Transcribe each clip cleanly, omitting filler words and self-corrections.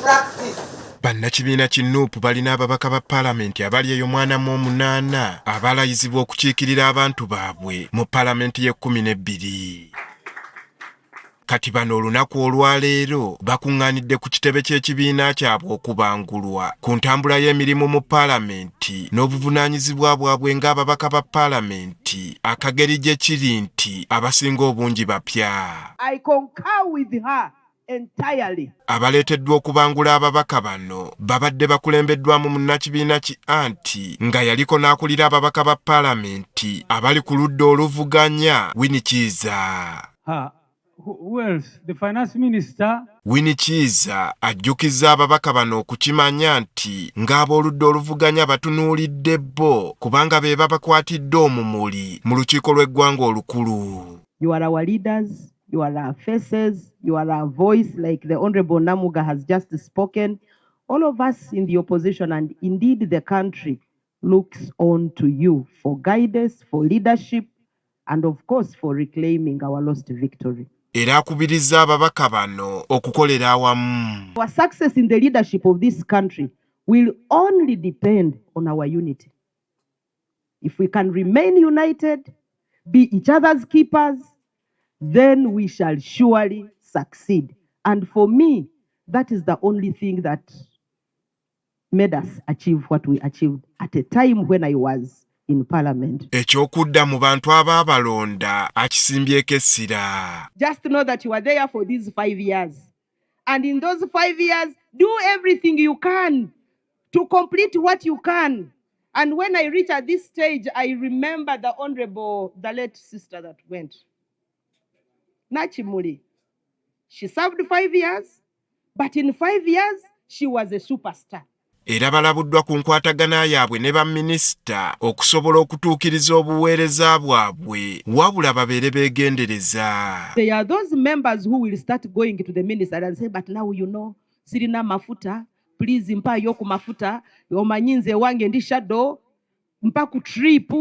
practice. Bannakibiina ki NUP balina ababaka ba Palamenti abali eyo 18 abalayizibwa okukiikirira abantu baabwe mu Palamenti y'e-12. Kati bano olunaku olwaleero bakuŋŋaanidde ku kitebe ky'ekibiina kyabwe okubangulwa ku ntambula y'emirimu mu Palamenti n'obuvunaanyizibwa bwabwe ng'ababaka ba Palamenti, akageri gye kiri nti abasinga obungi bapya. I concur with her entirely. Abaleeteddwa okubangula ababaka bano babadde bakulembeddwamu munnakibiina ki anti nga yaliko n'akulira ababaka ba Palamenti abali ku ludda oluvuganya, Winnie Kiiza. Ha, who else? The finance minister. Winnie Kiiza ajjukizza ababaka bano okukimanya nti ng'ab'oludda oluvuganya batunuulidde bo, kubanga be babakwatidde omumuli mu lukiiko lw'eggwanga olukulu. You are our leaders, you are our faces, you are our voice, like the Honorable Namuga has just spoken. All of us in the opposition and indeed the country looks on to you for guidance, for leadership, and of course for reclaiming our lost victory. Era akubirizza ababaka bano okukolera awamu. Our success in the leadership of this country will only depend on our unity. If we can remain united, be each other's keepers, then we shall surely succeed. And for me, that is the only thing that made us achieve what we achieved at a time when I was in parliament. Ekyokudda mu bantu abaabalonda akisimbyeko essira. Just know that you are there for these 5 years. And in those 5 years, do everything you can to complete what you can. And when I reach at this stage, I remember the honorable, the late sister that went. Nachimuli. She served 5 years, but in 5 years, she was a superstar. Era balabuddwa ku nkwatagana yaabwe ne baminisita okusobola okutuukiriza obuweereza bwabwe, wabula babeere beegendereza. There are those members who will start going to the minister and say, "But now sirina mafuta, please mpaayo ku mafuta, omanyi nze wange ndi shadow, mpa ku trip."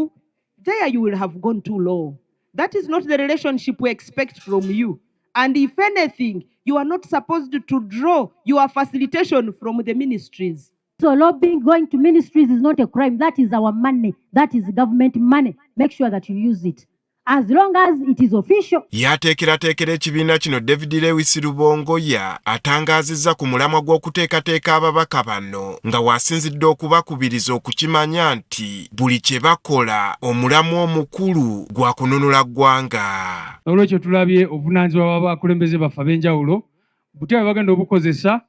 There you will have gone too low. That is not the relationship we expect from you. And if anything, you are not supposed to draw your facilitation from the ministries. So lobbying, going to ministries is not a crime. That is our money. That is government money. Make sure that you use it, as long as it is official. Yateekerateekera ekibiina kino David Lewis Rubongoya atangaazizza ku mulamwa gw'okuteekateeka ababaka bano, nga w'asinzidde okubakubiriza okukimanya nti buli kye bakola omulamwa omukulu gwa kununula ggwanga. Olwekyo tulabye obuvunaanyizibwa bw'abakulembeze baffe ab'enjawulo butya bwe bagenda obukozesa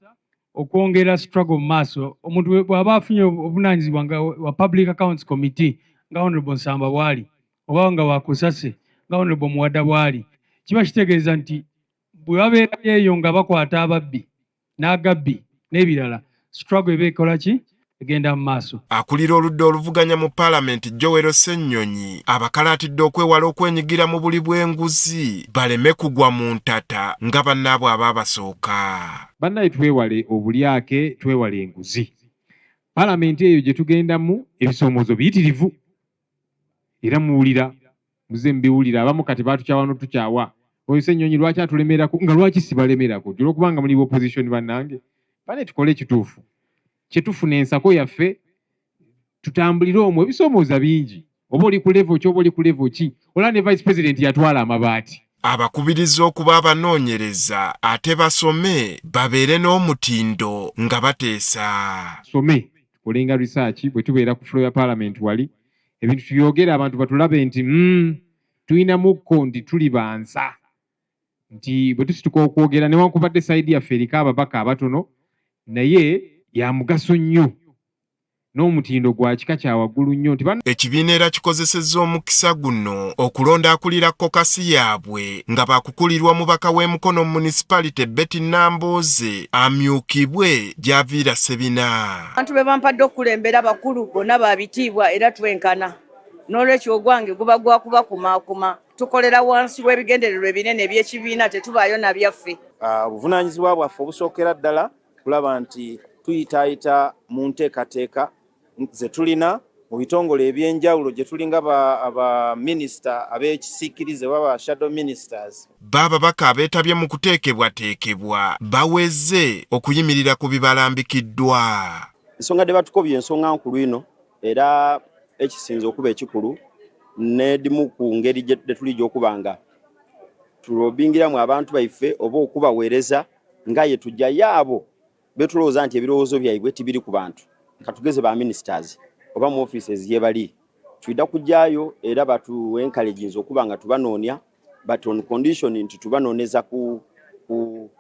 okwongera struggle mu maaso. Omuntu bw'aba afunye obuvunaanyizibwa nga wa Public Accounts Committee nga Honorable Nsamba bw'ali, oba nga wakusase nga Honorable Muwada bw'ali, kiba kitegeeza nti bwe babeerayo eyo nga bakwata ababbi n'agabbi n'ebirala, struggle eba ekola ki? Egenda mu maaso. Akulira oludda oluvuganya mu Paalamenti Joel Ssennyonyi abakalaatidde okwewala okwenyigira mu buli bw'enguzi, baleme kugwa mu ntata nga bannaabwe abaabasooka. Bannaye, twewale obulyake, twewale enguzi. Paalamenti eyo gye tugendamu ebisoomoozo biyitirivu, era muwulira muze mubiwulira. Abamu kati batukyawa notukyawa, oyo Ssennyonyi lwaki atulemerako? Nga lwaki sibalemerako? Olwokubanga muli opposition. Bannange, bane, tukole ekituufu kyetufuna ensako yaffe, tutambulire omwo. Ebisoomooza bingi, oba oli ku level ki, oba oli ku level ki. Olaba ne vice president yatwala amabaati. Abakubiriza okuba abanoonyereza ate basome, babeere n'omutindo nga bateesa. Some, tukolenga research. Bwe tubeera ku floor ya parliament, wali ebintu tubyogere, abantu batulabe nti tulinamukko nti tuli bansa, nti bwe tusituka okwogera, newankubadde side yaffe eriko ababaka abatono, naye ya mugaso nnyo n'omutindo gwa kika kya waggulu nnyo nti Ekibiina era kikozesezza omukisa guno okulonda akulira caucus yaabwe, nga bakukulirwa mubaka w'e Mukono Municipality Betty Nambooze, amyukibwe Gyaviira Ssebina. Abantu be bampadde okukulembera bakulu bonna, ba bitiibwa era twenkana. N'olwekyo ogwange guba gwa kubakumaakuma. Tukolera wansi w'ebigendererwa ebinene eby'ekibiina, tetubaayo na byaffe. Obuvunaanyizibwa bwaffe obusookera ddala kulaba nti tuyitaayita mu nteekateeka ze tulina mu Mu bitongole eby'enjawulo gye tulinga ba minisita ab'ekisiikirize oba ba shadow ministers. Bo ababaka abeetabye mu kuteekebwateekebwa baweze okuyimirira ku bibalambikiddwa. Ensonga dhe batukobye ensonga nkulu inho era ekisinze okuba ekikulu n'edhimu ku ngeri dhe tulija okuba nga tulobingiramu abantu baife oba okubaweereza nga aye tujayo abo betulowooza nti ebirowoozo byaibwe tibiri ku bantu katugeze ba ministers oba mu offices yebali twidha kujayo era batu encouraginze okuba nga tubanoonia but on condition nti tubanooneza ku, ku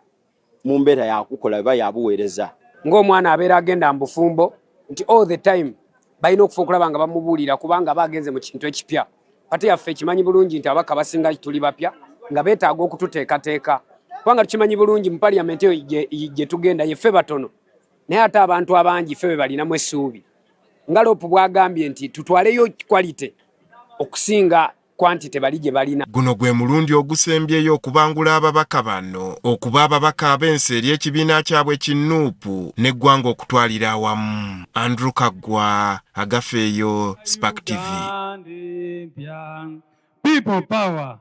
mu mbeera yakukola oba yabuweereza. Ng'omwana abeera agenda mu bufumbo nti all the time balina okufa okulaba nga bamubuulira kubanga aba agenze mu kintu ekipya. Pate yaffe ekimanyi bulungi nti ababaka abasinga tuli bapya nga beetaaga okututeekateeka kubanga tukimanyi bulungi mu parliament eyo gye tugenda yeffe batono naye ate abantu abangi ffe be balinamu essuubi nga Lop bw'agambye nti tutwaleyo quality okusinga quantity bali gye balina. Guno gwe mulundi ogusembyeyo okubangula ababaka bano okuba ababaka ab'ensi eri ekibiina kyabwe ki Nup n'eggwanga okutwalira awamu. Andrew Kaggwa, Agafeeyo, Spark TV. People power.